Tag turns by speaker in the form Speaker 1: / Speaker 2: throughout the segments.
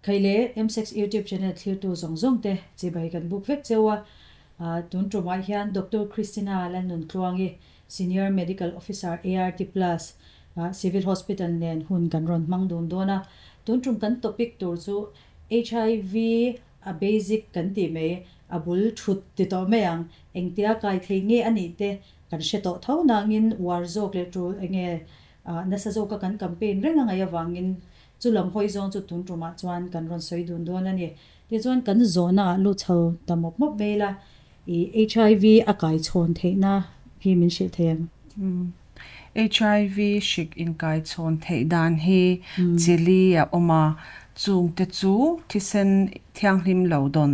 Speaker 1: Khaile M-Sex YouTube channel thlirtu zawng zawng te chibai kan buk vek cheu a, tun tumah hian Doctor Christina Lalnuntluangi, Senior Medical Officer ART Plus, Civil Hospital nen hun kan rawn hmang dun dawn a. Tun tum kan topic tur chu HIV a basic kan tih mai, a bul thut ti tawh mai ang, engtia kai thei nge a nih te kan hre tawh tho nangin uar zawk leh tul enge nasa zawka kan campaign reng a ngaih avangin Chu lam hawi zawng chu tun tumah chuan kan rawn sawi dun dawn a ni. Tichuan kan zawhna ah lut chho ta mawp mawp mai la, i HIV a kai chhawn theihna hi min hrilh thei em?
Speaker 2: HIV hrik inkai chhawn theih dan hi chili a awm a, chungte chu thisen thianghlim lo dawn,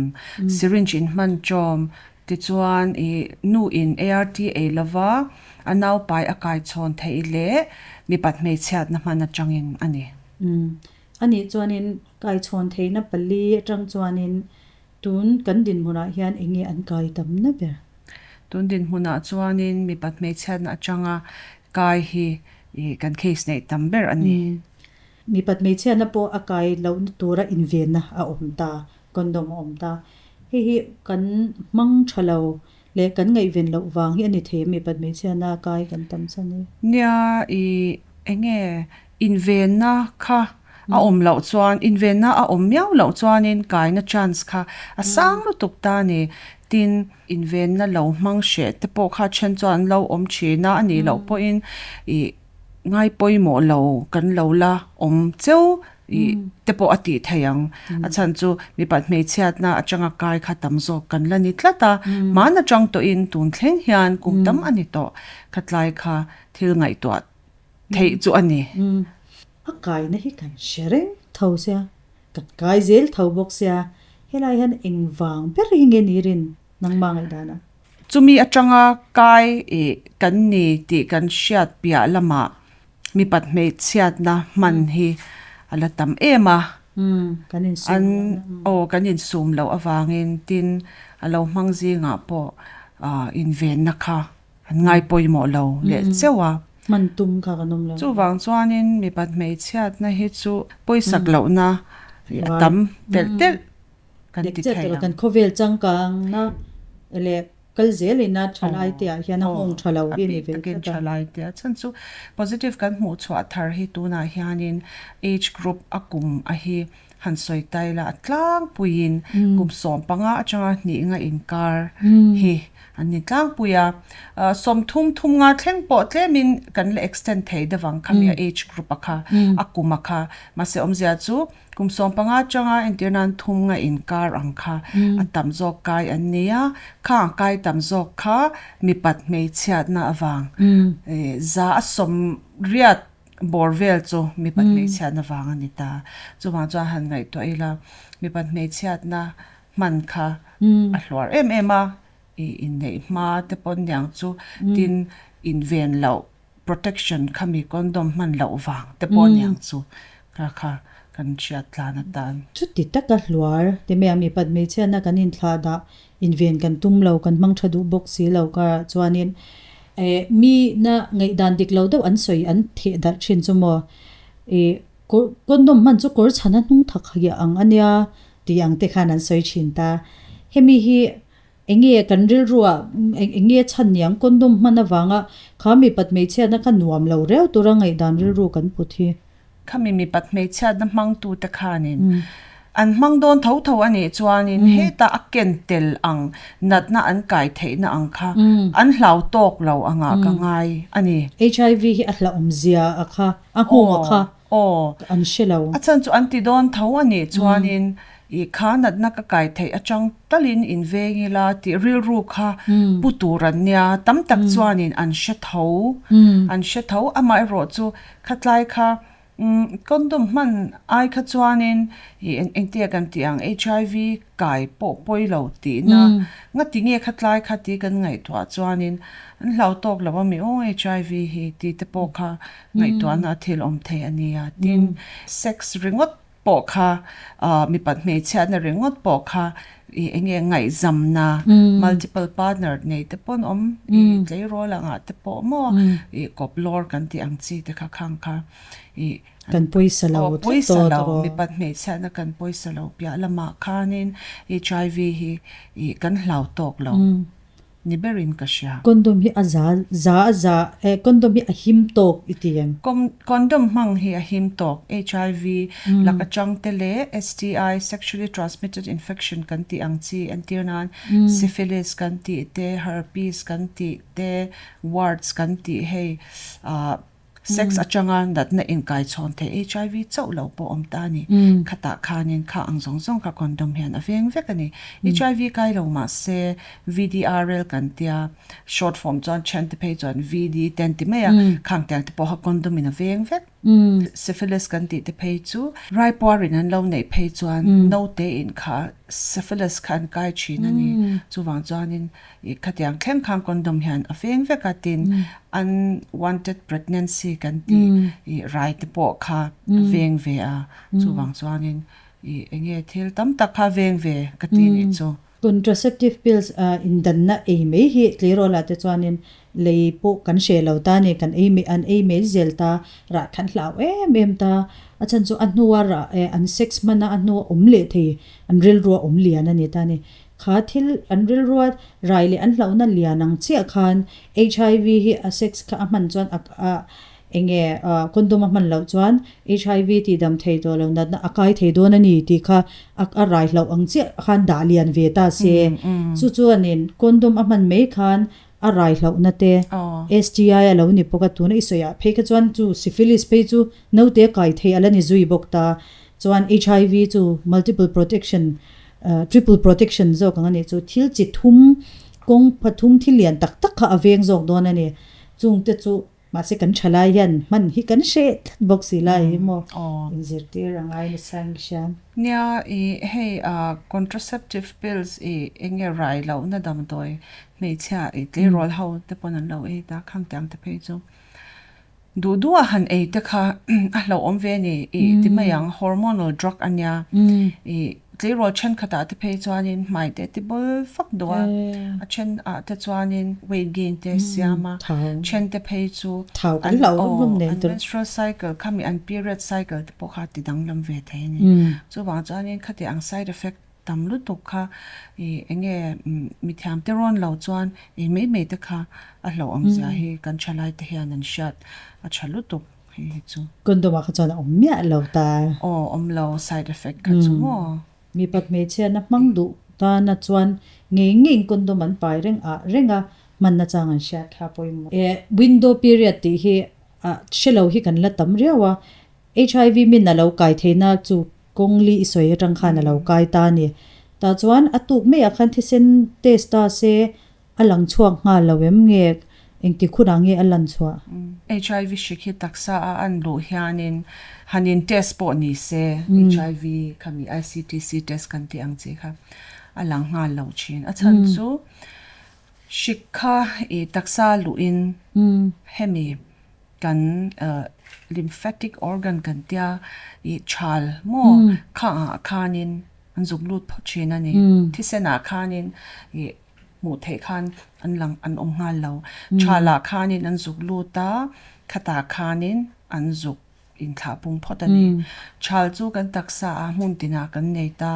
Speaker 2: syringe inhman ṭawm, tichuan i nu in ART ei lova a naupai a kai chhawn theih leh mipat hmeichhiatna hman atangin a ni.
Speaker 1: Umm. A nih chuanin kai chhawn theihna pali atang chuanin tun kan dinhmunah hian eng nge an kai tamna ber?
Speaker 2: Tun dinhmunah chuanin mipat hmeichhiatna atanga kai hi kan case neih tam ber a ni.
Speaker 1: Umm. Mipat hmeichhiatna pawh a kai lohna tura invenna a awm ta. Condom a awm ta. Hei hi kan hmang tha lo leh kan ngaihven loh vang hi a ni thei a mi pat hmeichhiatna a kai kan tam chhan hi.
Speaker 2: Nia i enge invenna kha a awm loh chuan invenna a awm miau loh chuanin kaina chance kha a sang lutuk ta a ni. Tin, invenna lo hmang hreh te pawh kha then chuan an lo awm thin a, a nih loh pawhin i ngai pawimawh lo kan lo la awm cheu I te pawh a tih thei ang. A chhan chu mipat hmeichhiatna atanga kai kha tam zawk kan la ni tlat a, hman atang tawhin tun thleng hian kum tam a ni tawh. Khatlai kha thil ngaihtuah theih chu a ni.
Speaker 1: A kaina hi kan hre reng tho sia, kan kai zel tho bawk sia, helai hian engvang ber hi nge ni rin nangmah ngaihdan a?
Speaker 2: Chumi atanga kai i kan ni tih kan hriat piah lamah Mipat hmeichhiatna hman hi a la tam em a. An aw kan insum loh avangin tin a lo hmang zingah pawh invenna kha an ngai pawimawh lo leh cheuh a.
Speaker 1: Hman tum kha kan awm lo.
Speaker 2: Chuvang chuanin mipat hmeichhiatna hi chu pawisak lohna a tam telh telh kan ti thei ang.
Speaker 1: Kan khawvel changkangna leh Kal zel ina thalai te ah hian a nghawng tha lo hi a ni ve tlat a.
Speaker 2: Takin thalai te a chhan chu positive kan hmuh chhuah thar hi tunah hianin age group a kum a hi han sawi ta ila a tlangpuiin kum 15 atanga hnih nga inkar hi an ni tlangpui a. 30 thum nga thleng pawh tlemin kan la extend thei deuh ang khami a age group a kha a kum a kha mahse awmzia chu Kum 15 atanga entir nan thum nga inkar ang kha a tam zawk kai an ni a, kha ang kai tam zawk kha mipat hmeichhiatna avang za a sawm riat bawr vel chu mipat hmeichhiatna vang a ni ta. Chuvang chuan han ngaihtuah ila mipat hmeichhiatna hman kha a hluar em em a, i inneih hma te pawn niang chu tin inven loh Protection khami condom hman loh vang te pawh aniang chu kha kha kan hriat tlan atan.
Speaker 1: Chuti taka hluar ti mai ang mipat hmeichhiatna kan inthlah dah inven kan tum lo kan hmang tha duh bawk si lo kha chuanin eh mi na ngaihdan dik lo deuh an sawi an theh darh thin chu maw eh condom hman chu kawr chhana hnung thak hiah ang ania tih ang te khan an sawi thin ta hemi hi Enge kan rilrua enge chhan niang condom hman avanga kha mipat hmeichhiatna kha nuam lo reu tura ngaihdan rilru kan put hi.
Speaker 2: Khami mipat hmeichhiatna hmangtute khanin an hmang dawn tho tho a nih chuanin hetah a ken tel ang natna an kai theihna ang kha an hlau tawk lo angah ka ngai a ni.
Speaker 1: HIV hi a hlauhawm zia a kha a nghawng a kha an hre lo.
Speaker 2: A chhan chu an ti dawn tho a nih chuanin I kha natna ka kai theih atang talin in veng ila tih rilru kha pu tur an nia, tam tak chuanin an hre tho, an hre tho. Amaherawh chu khatlai kha condom hman ai kha chuanin i engtia kan tih ang HIV kai pawh pawi lo tihna ngati nge khatlai kha tih kan ngaihtuah chuanin an hlau tawk lo ami aw HIV hi tih te pawh kha ngaihtuahna thil awm thei a nia. Tin, sex ringawt pawh kha mipat hmeichhiatna ringawt pawh kha i enge ngaihzamna multiple partner nei te pawn awm i tleirawl angah te pawh maw i kawp lawr kan tih ang chi te kha khang kha i
Speaker 1: Kan pawisa lo
Speaker 2: Aw,
Speaker 1: tlat
Speaker 2: pawisa
Speaker 1: tawh
Speaker 2: lo,
Speaker 1: tawh.
Speaker 2: Mipat hmeichhiatna kan pawisa lo piah lamah khanin HIV hi ih kan hlau tawk lo ni berin ka hria.
Speaker 1: Condom hi a za za a za eh condom hi a him tawk i ti em?
Speaker 2: Condom hmang hi a him tawk, HIV lak atang te leh STI, sexually transmitted infection, kan tih ang chi entir nan syphilis kan tih te, herpes kan tih te, warts kan tih hei ah Sex atanga natna inkaichhawn theih HIV chauh lo pawh awm ta a ni. Khatah khanin kha ang zawng zawng kha condom hian a veng vek a ni. HIV kai lo mah se VDRL kan tia, short form chuan thiante phei chuan VD te an ti mai a, khang tiang te pawh kha condom in a veng vek. Syphilis kan tih te phei chu raipuarin an lo neih phei chuan naute in kha syphilis kha an kai thin a ni. Chuvang chuanin I khatiang thleng khan condom hian a feng vek a tin unwanted pregnancy kan tih i rai te pawh kha a veng ve a chuvang chuanin i enge thil tam tak kha veng ve ka ti nih chu.
Speaker 1: Contraceptive pills indanna ei mai hi tleirawl ah te chuanin lei pawh kan hreh lo ta ni kan ei mai an ei mai zel ta rah khan hlau em em ta a chhan chu a hnua rah an sex hmana a hnua awm leh thei an rilrua awm lian a ni ta ni. Kha thil an rilruat rai leh an hlauhna lian ang chiah khan HIV hi a sex kha a hman chuan a a enge condom a hman loh chuan HIV tih dam thei tawh lo natna a kai thei dawn a ni tih kha a a rai hlauh ang chiah khan dah lian ve ta se. Chu chuanin condom a hman mai khan a rai hlauhna te STI a lo ni bawk a, tuna i sawi ah phei kha chuan chu syphilis phei chu naute kai thei a la ni zui bawk ta. Chuan HIV chu multiple protection Triple protection zawk ang a nih chu thil chi thum kawng pathum thil lian tak tak kha a veng zawk dawn a ni. Chungte chu mahse kan tha lai hian hman hi kan hreh tlat bawk si lai hi maw inzirtir a ngai nasa ang hria.
Speaker 2: Nia i hei contraceptive pills i enge rai lohna damdawi hmeichhia i tleirawl ho te pawn an lo ei ta khang tiang te phei chu. Duh duh a han ei te kha a hlauhawm ve a ni i ti mai ang, hormonal drug a nia. I tleirawl thenkhatah te phei chuanin hmai te ti bawl fak duh a, a thenah te chuanin weight gain te siam a, then te phei chu an aw an menstrual cycle khami an period cycle te pawh kha ti danglam ve thei a ni. Chuvang chuanin khati ang side effect Tam lutuk kha i enge mithiam te rawn lo chuan ei mai mai te kha a hlauh awm zia hi kan thalai te hian an hriat a tha lutuk hei hi chu.
Speaker 1: Condom ah kha chuan a awm miah lo ta.
Speaker 2: Aw awm lo side effect kha chu maw.
Speaker 1: Mipat hmeichhiatna hmang duh tana chuan ngei ngeiin condom an pai reng ah reng a hman nachang an hriat kha pawimawh. E window period tih hi ah hre lo hi kan la tam riau a, HIV min a lo kai theihna chu kawng li i sawi atang khan a lo kai ta a ni. Tah chuan a tuk maiah khan thisen test ta se a lang chhuak nghal lo em nge engti khunah nge a lan chhuah?
Speaker 2: HIV hrik hi taksa a an luh hianin han in test pawh ni se HIV khami ICTC test kan tih ang chi kha a lang nghal lo thin. A chhan chu hrik kha i taksa luhin hemi Kan lymphatic organ kan tia i chal maw kha ah khanin an zuk lut phawt thin a ni. Thisen ah khanin i hmuh theih khan an lang an awm nghal lo. Chal ah khanin an zuk lut a, khatah khanin an zuk inthlah pung phawt a ni. Chal chu kan taksa ah hmun tinah kan nei ta.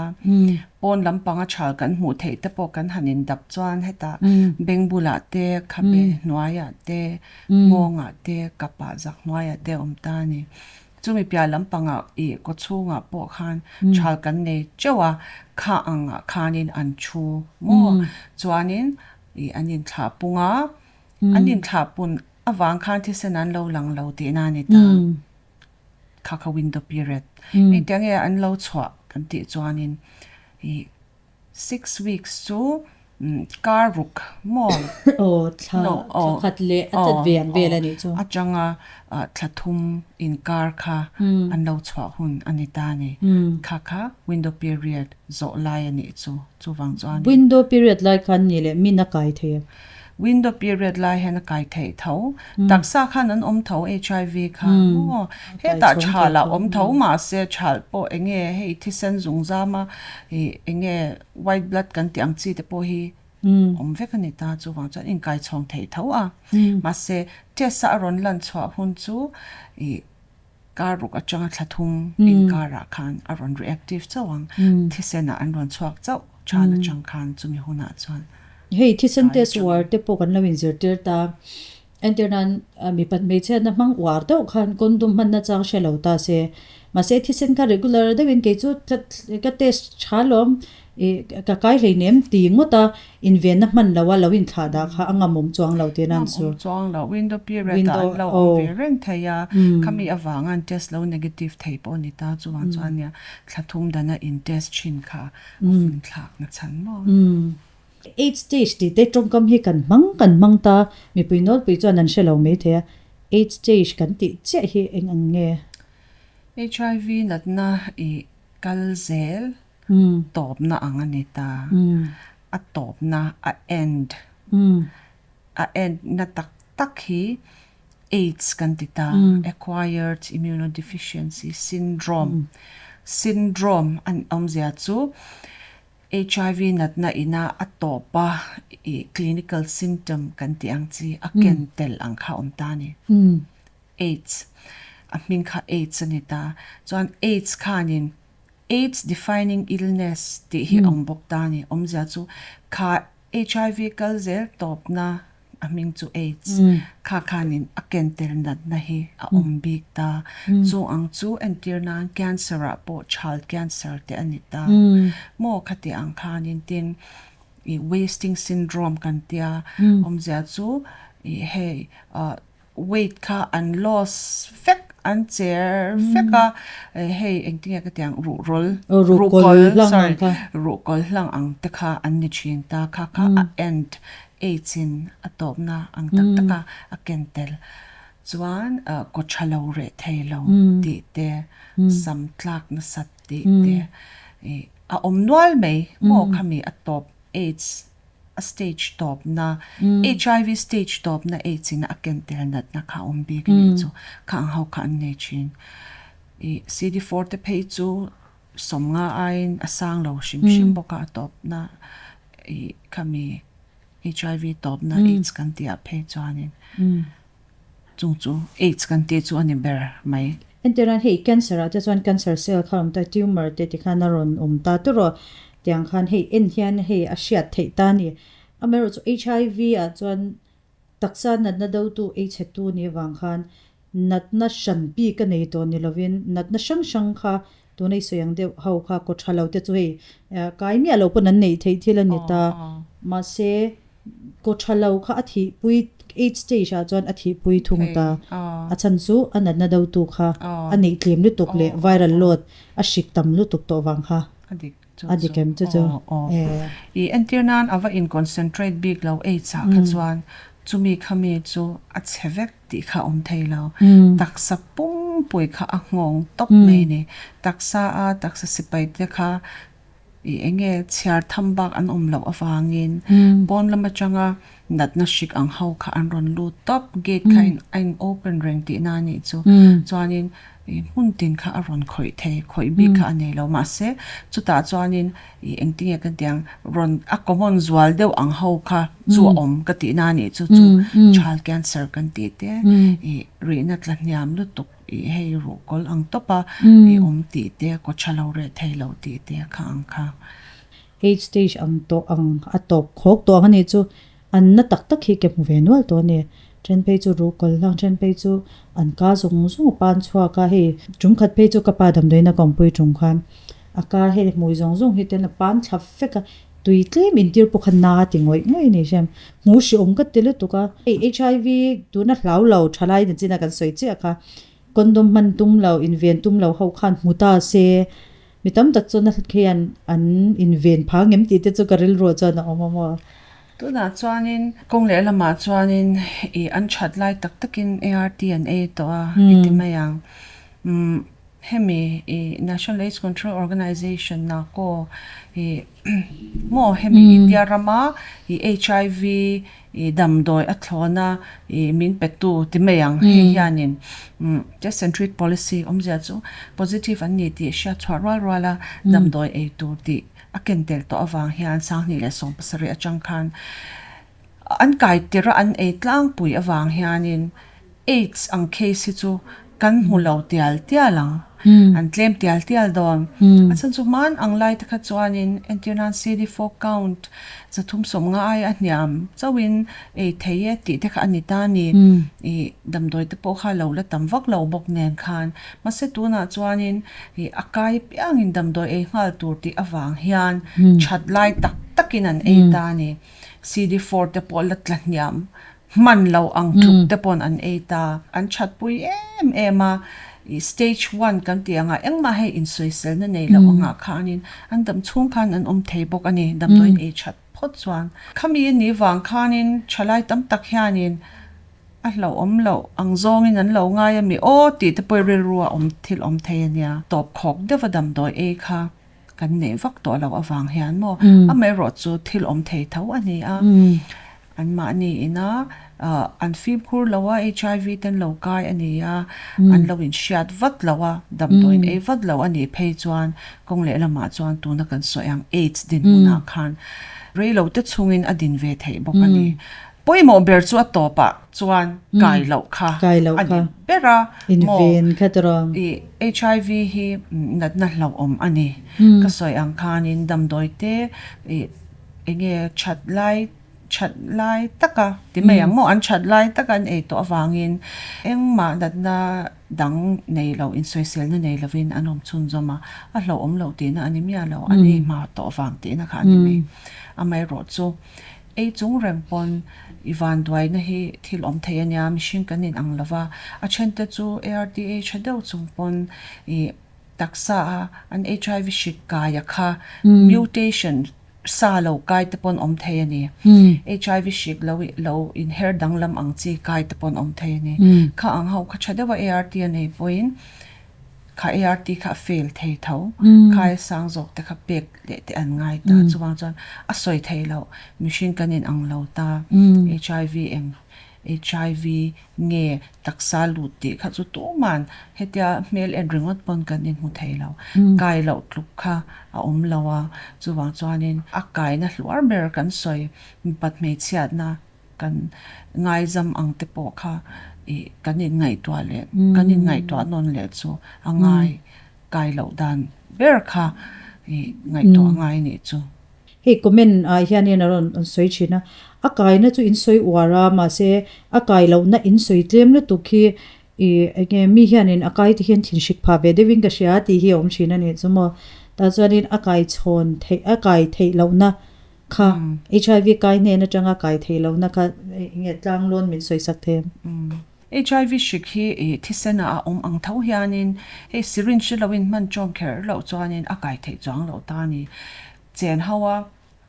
Speaker 2: Pawn lampanga chal kan hmuh theih te pawh kan han indap chuan hetah beng bulah te, khabe hnuaiah te, Nghawngah te, kapah zak hnuaiah te a awm ta a ni. Chumi piah lampangah ih kaw chhungah pawh khan thal kan nei teuh a, kha angah khanin an thu maw? Chuanin ih an inthlah pung a, an inthlah pun avang khan thisen an lo lang lo tihna a ni ta. Kha kha window period. Engtiang nge an lo chhuah kan tih chuanin ih Six weeks chu kar ruk maw?
Speaker 1: Aw, thla thla khat leh a chat ve ang vel a nih chu.
Speaker 2: Atanga thla thum inkar kha an lo chhuah hun a ni ta a ni. Kha kha window period zawh lai a nih chu. Chuvang chuan.
Speaker 1: Window period lai khan ni leh min a kai thei em?
Speaker 2: Window period lai hian a kai theih tho. Taksa khan an awm tho HIV kha maw? Hetah chhal a awm tho mahse chhal pawh eng nge hei thisen zungzam a ih eng nge white blood kan tih ang chi te pawh hi awm vek a ni ta chuvang chuan inkai chhawng theih tho a. Mahse test a a rawn lan chhuah hun chu ih. Kar ruk atanga thla thum inkarah khan a rawn reactive chauh ang. Thisenah an rawn chhuak chauh than atang khan chumi hunah chuan.
Speaker 1: Hei thisen test uar te pawh kan lo inzirtir ta. Entir nan mipat hmeichhiatna hmang uar deuh khan condom hmanna chang hre lo ta se. Mahse thisen kha regular deuhin kei chu ka test tha lawm ih ka kai hleinem ti ngawt a invenna hman lo a lo inthlah dah kha a ngamawm chuang lo tih nan chu.
Speaker 2: Ngamawm chuang lo window period ah an lo awm ve reng thei a khami avanga an test lo negative thei pawh a ni ta chuvang chuan nia thla thum dana in test thin kha a finthlak na chhan maw.
Speaker 1: Eight stage tih te tawngkam hi kan hmang kan hmang ta, mipui nawlpui chuan an hre lo mai thei a, eight stage kan tih chiah hi eng ang nge?
Speaker 2: HIV natna i kal zel tawpna ang a ni ta, a tawpna a end, a end na tak tak hi AIDS kan ti ta, Acquired Immunodeficiency Syndrome, syndrome a awmzia chu HIV natna ina a tawp a, i clinical symptom kan tih ang chi a ken tel ang kha awm ta a ni. AIDS, a hming kha AIDS a ni ta. Chuan AIDS khanin AIDS defining illness tih hi a awm bawk ta a ni. Awmzia chu kha HIV kal zel tawpna a hming chu AIDS kha khanin a ken tel natna hi a awm bik ta. Chung ang chu entir nan cancer ah pawh child cancer te a ni ta. Maw khati ang khanin tin i wasting syndrome kan tia awmzia chu i hei weight kha an loss vek an cher vek a hei engtinge ka tiang ruhrawl ruhkawl sorry ruhkawl hlang ang te kha an ni thin ta kha kha a end AIDS in a tawpna ang tak tak a a ken tel chuan kaw tha lo reh thei lo tih te sam tlak nasat tih te a awm nual mai maw khami a tawp AIDS a stage tawpna, HIV stage tawpna AIDS in a ken tel natna kha a awm bik a nih chu, kha ang ho kha an nei thin. I CD4 te phei chu sawmnga aiin a sang lo hrim hrim bawk a, a tawpna i khami HIV tawpna AIDS kan tih ah phei chuanin. Chung chu AIDS kan tih chu a ni ber mai.
Speaker 1: Entirnan hei cancer ah te chuan cancer cell kha a awm ta, tumor te tikhan a rawn awm ta tawrh tiang khan hei en hian hei a hriat theih ta a ni. Amaherawhchu chu HIV ah chuan taksa natna dotu ei chhetu nih avang khan natna hran bik a nei tawh ni lovin natna hrang hrang kha tuna i sawi ang deuh ho kha kaw tha lo te chu hei kai miah lo pawn an neih theih thil a ni ta. Mahse Kaw tha lo kha a thihpui eight stage ah chuan a thihpui thung ta. A chhan chu a natna dotu kha a neih tlem lutuk leh viral load a hrik tam lutuk tawh vang kha a dik em chu chu.
Speaker 2: I entir nan a va in concentrate bik lo aids ah kha chuan chumi kha mi chu a chhe vek tih kha awm thei lo. Taksa pumpui kha a nghawng tawp mai ni. Taksa a taksa sipai te kha I enge chhiar tham bak an awm loh avangin pawn lam atanga natna hrik ang ho kha an rawn lut tawp, gate kha a in open reng tihna a nih chu. Chuanin i hmun tin kha a rawn khawih thei, khawih bik kha a nei lo. Mahse chutah chuanin i engtinge ka ti ang rawn a common zual deuh ang ho kha chu a awm ka tihna a nih chu, chu child cancer kan tih te i rihna tla hniam lutuk. I hei ruhkawl ang tawp a, i awm tih te, kaw tha lo reh thei lo tih te kha ang kha.
Speaker 1: Age stage ang tawh ang a tawp khawk tawh ang a nih chu an na tak tak hi ke hmu ve nual tawh a ni. Then phei chu ruhkawl hlang then phei chu an ka zawng zawng a pan chhuak a, hei tum khat phei chu ka pa damdawiin a kawmpui tum khan a ka hei hmui zawng zawng hi ten a pan thla vek a, Tui tlem intir pawh kha na ti ngawih ngawih a ni hriam. Hmu hriawm ka ti lutuk a. Hei HIV tuna hlau lo thalai na chin a kan sawi chiah kha. Condom hman tum lo, inven tum lo ho khan hmu ta se. Mi tam tak chuan a khian an inven phah ngem tih te chu ka rilruah chuan a awm a maw.
Speaker 2: Tunah chuanin kawng leh lamah chuanin ih an that lai tak takin ART an ei tawh a i ti mai ang. Umm Hemi i National AIDS Control Organization NACO i maw hemi India rama i HIV i damdawi a thlawna i min petu ti mai ang hei hianin test and treat policy awmzia chu positive an ni tih hriat chhuah rual rual a damdawi ei tur tih a ken tel tawh avang hian 2017 atang khan an kai tirh a an ei tlangpui avang hianin AIDS ang case hi chu. Kan hmu lo tial tial ang. An tlem tial tial dawn. A chhan chu hman ang lai te kha chuanin entirnan CD4 count 350 aia a hniam chauhin ei thei e tih te kha a ni ta a ni. Ih damdawi te pawh kha lo la tam vak lo bawk nen khan. Mahse tunah chuanin ih a kai apiangin damdawi ei nghal tur tih avang hian that lai tak takin an ei ta a ni. CD4 te pawh la tla hniam Hman lo ang tluk te pawn an ei ta. An thatpui em em a, i stage one kan tih angah engmah hei insawiselna nei loh angah khanin an dam chhung khan an awm thei bawk a ni, damdawiin ei that phawt chuan. Khami a nih vang khanin thalai tam tak hianin a hlauhawm loh ang zawngin an lo ngai a mi aw tih te pawh rilru a awm thil awm thei a nia. Tawp khawk deuha damdawi ei kha kan neih vak tawh loh avang hian maw amaherawh chu thil awm thei tho a ni a. Anmahni ina an fimkhur lo a, HIV te an lo kai a ni a, an lo inhriat vat lo a, damdawiin ei vat lo a nih phei chuan kawng lehlamah chuan tuna kan sawi ang AIDS dinhmunah khan reilo te chungin a din ve theih bawk a ni. Pawimawh ber chu a tawpah chuan kai loh kha a ni ber a maw? I HIV hi natna hlauhawm a ni. Ka sawi ang khanin damdawi te i enge that lai that lai taka ti mai ang maw an that lai taka an ei tawh avangin engmah natna dang nei lo insawiselna nei lovin an awm chhunzawm a, a hlauhawm loh tihna a ni miah lo, an ei hma tawh vang tihna kha a ni mai. Amaherawh chu ei chung reng pawn i vanduaina hi thil awm thei a nia, mihring kan inang lo va, a thente chu ARTA tha deuh chung pawn i taksa a an HIV hrik kaia kha mutation sa lo kai te pawn awm thei a ni. HIV hrik lo lo inher danglam ang chi kai te pawn awm thei a ni. Kha ang ho kha tha deuha ART a nei pawhin kha ART kha a fail thei tho. Khai sang zawk te kha pek leh te an ngai ta. Chuvang chuan a sawi thei loh mihring kan inang lo ta. HIV eng HIV nge taksa lut tih kha chu tuman hetia hmel en ringawt pawn kan inhmu thei lo. Kai loh tluk kha a awm lo a, chuvang chuanin a kaina hluar ber kan sawi mipat hmeichhiatna kan ngaizam ang te pawh kha ih kan inngaihtuah leh kan inngaihtuah nawn leh chu a ngai kai loh dan ber kha ih ngaihtuah ngai nih chu.
Speaker 1: Hei comment ah hianin a rawn sawi thin a, a kaina chu in sawi uar a, mahse a kai lohna in sawi tlem lutuk hi ih enge mi hianin a kai te hian thinhrik phah ve deuhin ka hria tih hi a awm thin a nih chu maw. Tah chuanin a kai chhawn theih a kai theih lohna kha HIV kai hnen atanga kai theih lohna kha enge tlanglawn min sawi sak thei em?
Speaker 2: HIV hrik hi ih thisen ah a awm ang tho hianin hei syringe hi lo in hman chawm kher loh chuanin a kai theih chuang loh ta a ni. Chen ho a,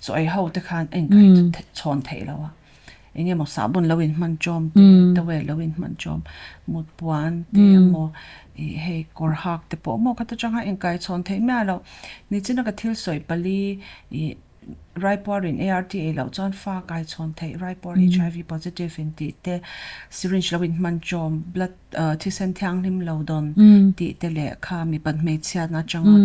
Speaker 2: chaw ei ho te khan a inkai chhawn theih lo a. Eng emaw sahbun lo in hman chawm te, towel lo in hman chawm, mut puan te emaw ih hei kawr hak te pawh maw khat atanga inkai chhawn theih miah loh. Nichina ka thil sawi pali ih Raipuar in ART ei loh chuan fa kai chhawn theih, Raipuar HIV positive in tih te, syringe lo in hman chawm, blood thisen thianghlim lo dawn tih te leh kha mipat hmeichhiatna atanga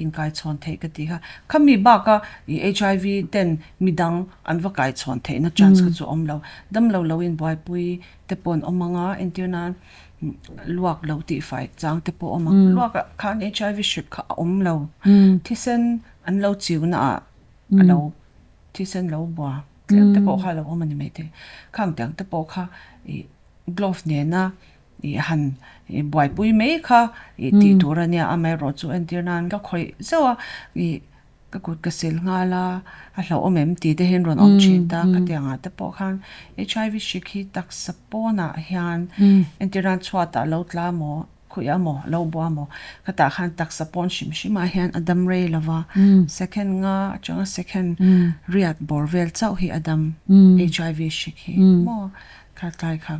Speaker 2: inkai chhawn theih ka tih kha. Khami baka HIV ten midang an va kai chhawn theihna chance kha chu a awm lo. Damlo lo in buaipui te pawh an awm ang a, entir nan luak lo tihfai chang te pawh a awm ang. Luak ah khan HIV hrik kha a awm lo. Thisen an lo chiu na ah a lo thisen lo bua tlem te pawh kha a lo awm a ni maithei. Khang tiang te pawh kha ih glove nena ih han ih buaipui mai kha ih tih tur a nia amaherawh chu entir nan ka khawih zeuh a ih ka kut ka sil nghal a a hlauhawm em tih te hian rawn awm thin ta khatiang ah te pawh khan HIV hrik hi taksa pawnah hian entir nan chhuatah a lo tla maw Khawiah maw, lo bua maw? Ka tah khan taksa pawn hrim hrimah hian a dam rei lo va, second nga atanga second riat bawr vel chauh hi a dam HIV hrik hi maw kha tlai kha.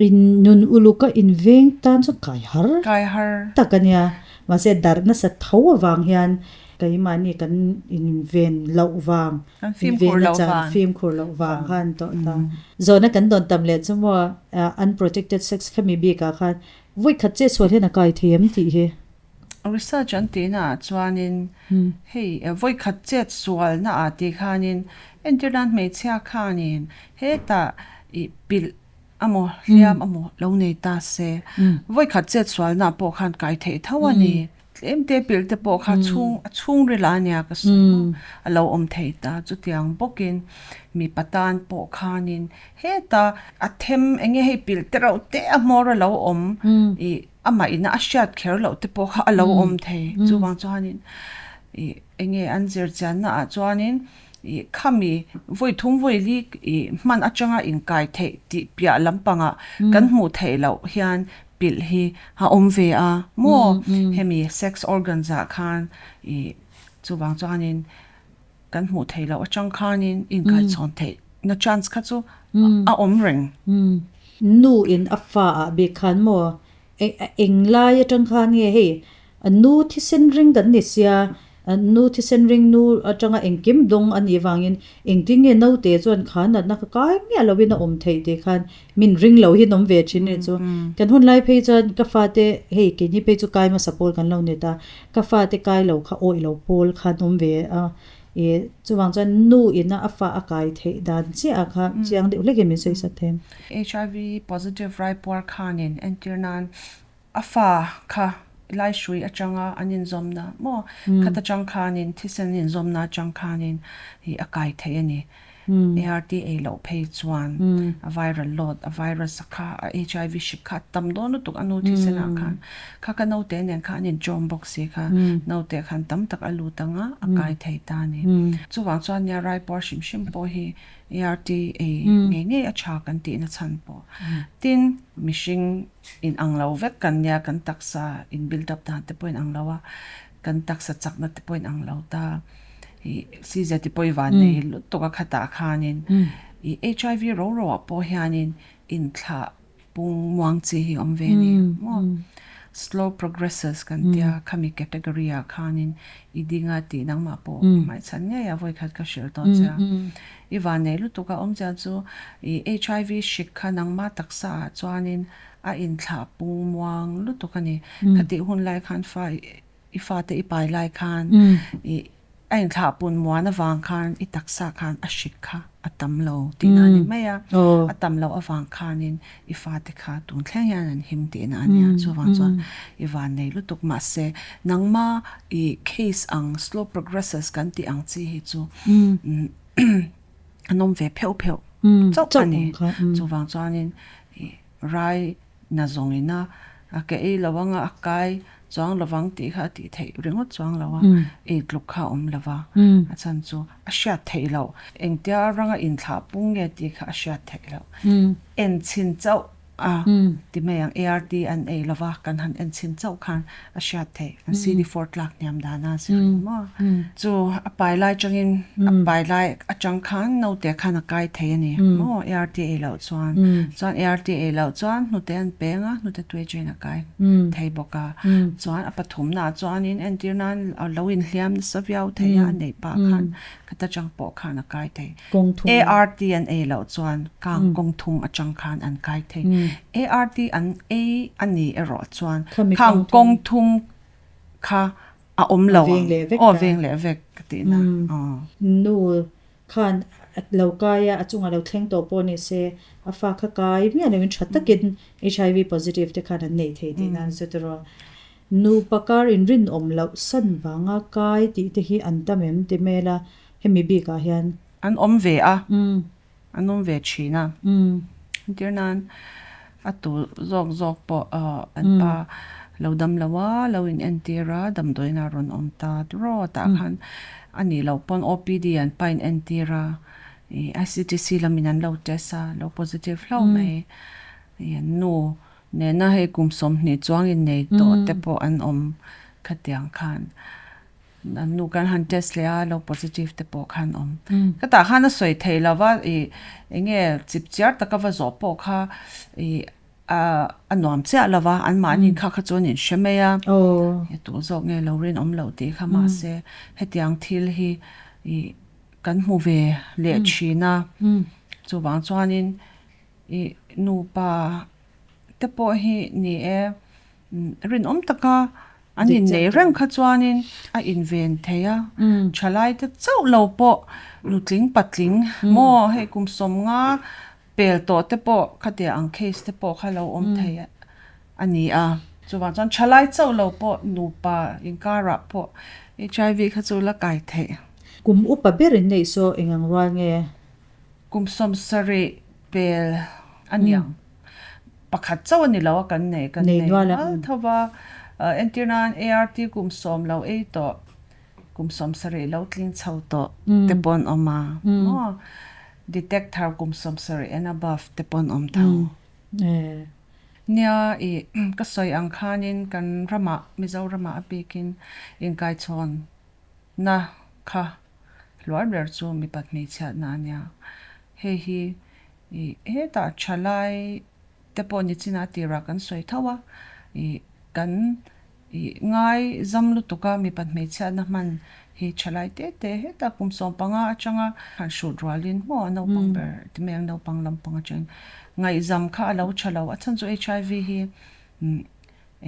Speaker 1: In nun uluk a inveng tan chuan kai har
Speaker 2: Kai har.
Speaker 1: tak a nia. Mahse darh nasa tho avang hian keimahni kan inven loh vang
Speaker 2: Kan fimkhur loh vang.
Speaker 1: Fimkhur loh vang khan tawh ta. Zawhna kan dawn tam leh chu maw unprotected sex khami bikah khan vawi khat che sual hian a kai thei em tih hi.
Speaker 2: Research an tihna ah chuanin hei vawi khat chet sualna ah tih khanin entirnan hmeichhia khanin hetah ih pilh. Amaw, hliam amaw lo nei ta se, vawi khat chet sualna pawh khan kai theih tho a ni. Tlem te pilh te pawh kha chhung a chhungril a nia ka sawi maw, a lo awm thei ta. Chutiang bawkin mipa tan pawh khanin heta a them eng nge hei pilh te reuh te a hmawr a lo awm ih amah ina a hriat kher loh te pawh kha a lo awm thei. Chuvang chuanin ih eng nge an zir chianna ah chuanin Ih khami vawi thum vawi li ih hman atanga inkai theih tih piah lampangah kan hmuh theih loh hian pilh hi a awm ve a maw? Hemi sex organs ah khan ih chuvang chuanin kan hmuh theih loh atang khanin inkai chhawn theih na chance kha chu a awm reng.
Speaker 1: Nu in a fa ah bik khan maw Englai atang khan nge hei nu thisen ring kan ni sia, nu thisen ring nu atanga engkim dawng a nih vangin engtin nge naute chuan kha natna kha kai miah lovin a awm theih tih khan min ring lo hi an awm ve thin a ni chu. Kan hun lai phei chuan ka fate hei keini phei chu kai hmasa pawl kan lo ni ta, ka fate kai lo kha awih lo pawl kha an awm ve a. I chuvang chuan nu ina a fa a kai theih dan chiah ah kha chiang deuh hlekin min sawi sak thei.
Speaker 2: HIV positive raipuar khanin entir nan a fa kha lai hrui atanga an inzawmna maw khat atang khanin thisen inzawmna atang khanin i a kai thei a ni. ART ei loh phei chuan a viral load a virus a kha a HIV hrik kha a tam dawn lutuk a nu thisen ah khan kha ka naute nen khan an inchawm bawk si kha naute khan tam tak a lut ang a a kai thei ta a ni. Chuvang chuan nia raipuar hrim hrim pawh hi ART ei ngei ngei a tha kan tih na chhan pawh. Tin mihring in ang lo vek kan nia kan taksa in build up dan te pawh in ang lo a kan taksa chakna te pawh in ang lo ta. Ih CZ te pawh i van nei lutuk a khatah khanin ih HIV ro ro ah pawh hianin inthlah pung muang chi hi a awm ve a ni maw slow progressors kan tia khami category ah khanin i ding a tih nangmah pawh hmaichhan ngei a vawikhat ka hrilh tawh che a i van nei lutuk a awm chian chu ih HIV hrik kha nangmah taksa ah chuanin a inthlah pung muang lutuk a ni khatih hun lai khan fa I fate i pai lai khan i a inthlah pun muan avang khan i taksa khan a hrik kha a tam lo tihna a ni mai a. A tam loh avang khanin i fate kha tun thleng hian an him tihna a nia. Chuvang chuan i vannei lutuk mahse nangma i case ang slow progressors kan tih ang chi hi chu an awm ve pheuh pheuh chauh a ni. Chuvang chuanin i rai Na zawngin a, a ke ei lo anga a kai chuang lovang tih kha a tih theih ringawt chuang lo a, ei tluk kha a awm lo va, a chhan chu a hriat theih loh. Engtia ranga inthlah pung nge tih kha a hriat theih loh. En chhin chauh a ti mai ang, ART an ei lo va, kan han en chhin chauh khan a hriat theih. An CD4 tlak hniam dan a zir ang maw? Chu a pai lai atangin a pai lai atang khan naute khan a kai thei a ni maw ART ei loh chuan. Chuan ART ei loh chuan hnute an peng a, hnute tui atangin a kai thei bawk a. Chuan a pathumna ah chuanin entir nan a lo inhliam nasa viau thei a, a neih pah khan khata tang pawh khan a kai thei. ART an ei loh chuan kang kawng thum atang khan an kai thei. ART an ei a ni erawh chuan khang kawng thum kha a awm lo ang. Aw veng leh vek ka tihna.
Speaker 1: Nu khan a lo kai a, a chungah lo thleng tawh pawh ni se, a fa kha kai miah loin tha takin HIV positive te khan an neih thei tihna an zut erawh. Nupa kar inrinawm loh san vanga kai tih te hi an tam em ti hmel a. Hemi bikah hian.
Speaker 2: An awm ve a, an awm ve thin a. Entir nan a tu zawk zawk pawh an pa lo dam lo a, lo in entir a, damdawiin a rawn awm ta rawt ah khan a nih loh pawn OPD an pa in entir a, ih ICTC lamin an lo test a, lo positive hlauh mai. Ih an nu nena hei kum 20 chuang innei tawh te pawh an awm khatiang khan. An nu kan han test leh a, lo positive te pawh khan awm. Ka tah khan a sawi thei lo va, ih eng nge chip chiar taka va zawh pawh kha ih a nuam chiah lo va, anmahni kha kha chu an inhre mai a, e tu zawk nge lo rinawm loh tih kha mahse hetiang thil hi ih kan hmu ve leh thin a, chuvang chuanin ih nupa te pawh hi ni e rinawm taka An inneih reng kha chuanin a inven thei a, thalaite chauh lo pawh nutling patling maw hei kum 50. Pel tawh te pawh khatia ang case te pawh kha lo awm thei a ni a. Chuvang chuan thalai chauh lo pawh nupa inkarah pawh HIV kha chu la kai theih.
Speaker 1: Kum upa ber in neih saw eng ang rual nge?
Speaker 2: Kum 70 pel a niang. Pakhat chauh a ni lo a kan nei kan nei nual tho va. Entir nan ART kum 10 lo ei tawh kum 70 lo tling chho tawh te pawh an awm a. Maw? Detect thar kum 70 and above te pawh an awm tho. Nia i ka sawi ang khanin kan ramah Mizoramah a bikin inkaichhawn na kha hluar ber chu mipat hmeichhiatna a nia. Hei hi i hetah thalai te pawh ni chin a tirah kan sawi tho a i kan i ngai zam lutuk a mipat hmeichhiatna hman hi thalai te te hetah kum 15 atanga han hrut rualin maw a naupang ber ti mai ang naupang lampang atangin ngaihzam kha a lo tha lo a chhan chu HIV hi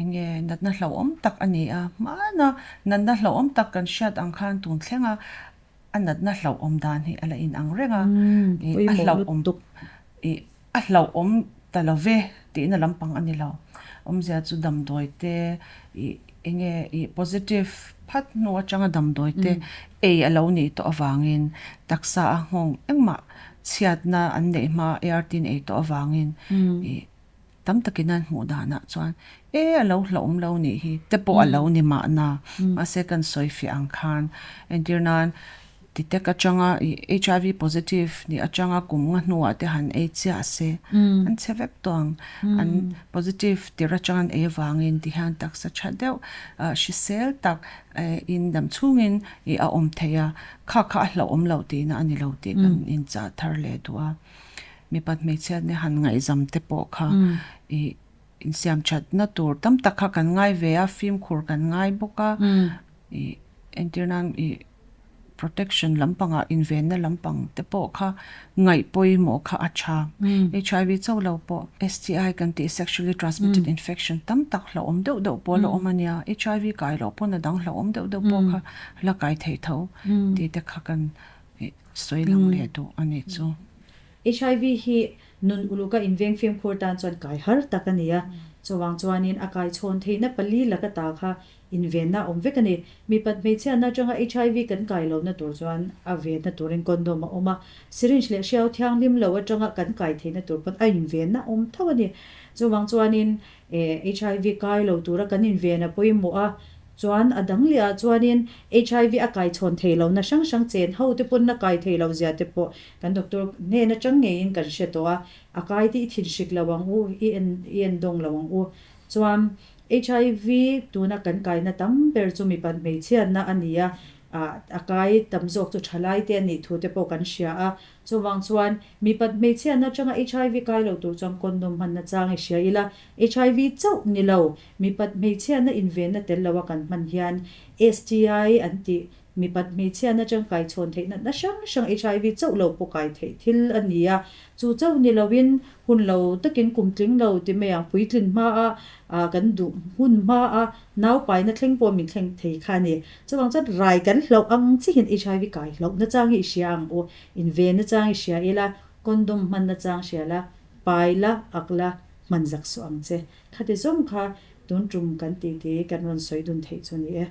Speaker 2: eng nge natna hlauhawm tak a ni a hmana natna hlauhawm tak kan hriat ang khan tun thleng a a natna hlauhawm dan hi a la in ang reng a a hlauhawm i a hlauhawm ta lo ve tihna lampang a ni lo. Awmzia chu damdawi te i eng nge i positive phat hnu atanga damdawi te ei a lo nih tawh avangin taksa a nghawng engmah chhiatna an neih hma ART in ei tawh avangin i tam takin an hmuh danah chuan e a lo hlauhawm lo nih hi te pawh a lo ni mahna. Mahse kan sawi fiah ang khan entir nan detect atanga i HIV positive ni atanga kum nga hnuah te han ei chiah se an chhe vek tawh ang. An positive tir atanga an ei avangin ti hian taksa tha deuh hrisel tak in dam chhungin i a awm thei a kha kha a hlauhawm lo tihna a ni lo tih kan inchah thar leh duh a. Mipat hmeichhiatna han ngaihzam te pawh kha i insiam thatna tur tam tak kha kan ngai ve a fimkhur kan ngai bawk a i entir nan i protection lampangah invenna lampang te pawh kha ngaih pawimawh kha a tha. HIV chauh lo pawh STI kan tih sexually transmitted infection tam tak hlauhawm deuh deuh pawh la awm a nia. HIV kai loh pawn a dang hlauhawm deuh deuh pawh kha la kai thei tho tih te kha kan sawi lang leh duh a nih chu.
Speaker 1: HIV hi nun uluka inveng fimkhur tan chuan kai har tak a ni a. Chuvang chuanin a kai chhawn theihna pali laka ta kha invenna a awm vek a ni. Mipat hmeichhiatna atanga HIV kan kai lohna tur chuan a venna turin condom a awm a. Syringe leh hriau thianghlim lo atanga kan kai theihna tur pawn a invenna a awm tho a ni. Chuvang chuanin HIV kai lo tura kan inven a pawimawh a. Chuan a dang leh ah chuanin HIV a kai chhawn thei lohna hrang hrang chen ho te pawn a kai thei loh zia te pawh kan doctor hnen atang ngeiin kan hre tawh a, a kai te i thin hrik lo ang u, i en i en dawng lo ang u. Chuan HIV tuna kan kaina tam ber chu mipat hmeichhiatna a ni a, ah a kai tam zawk chu thalai te a nih thu te pawh kan hria a. Chuvang chuan mipat hmeichhiatna atanga HIV kai lo tur chuan condom hmanna chang i hria ila, HIV chauh ni lo Mipat hmeichhiatna invenna tel loa kan hman hian STI an tih mipat hmeichhiatna tangkai chhawn theih natna hrang hrang HIV chauh lo pawh kai theih thil a ni a. Chu chauh ni loin hun lo takin kum tling lo ti mai ang puitlin hmaa kan duh hun hmaa naupaina thleng pawh min thleng thei kha a ni. Chuvang chuan rai kan hlauh ang chihin HIV kai hlauhna chang hi i hria ang u, invenna chang i hria ila, condom hmanna chang hria la, pai la, ak la, hman zak suh ang che. Khati zawng kha tun tum kan titi kan rawn sawi dun theih chu a ni e.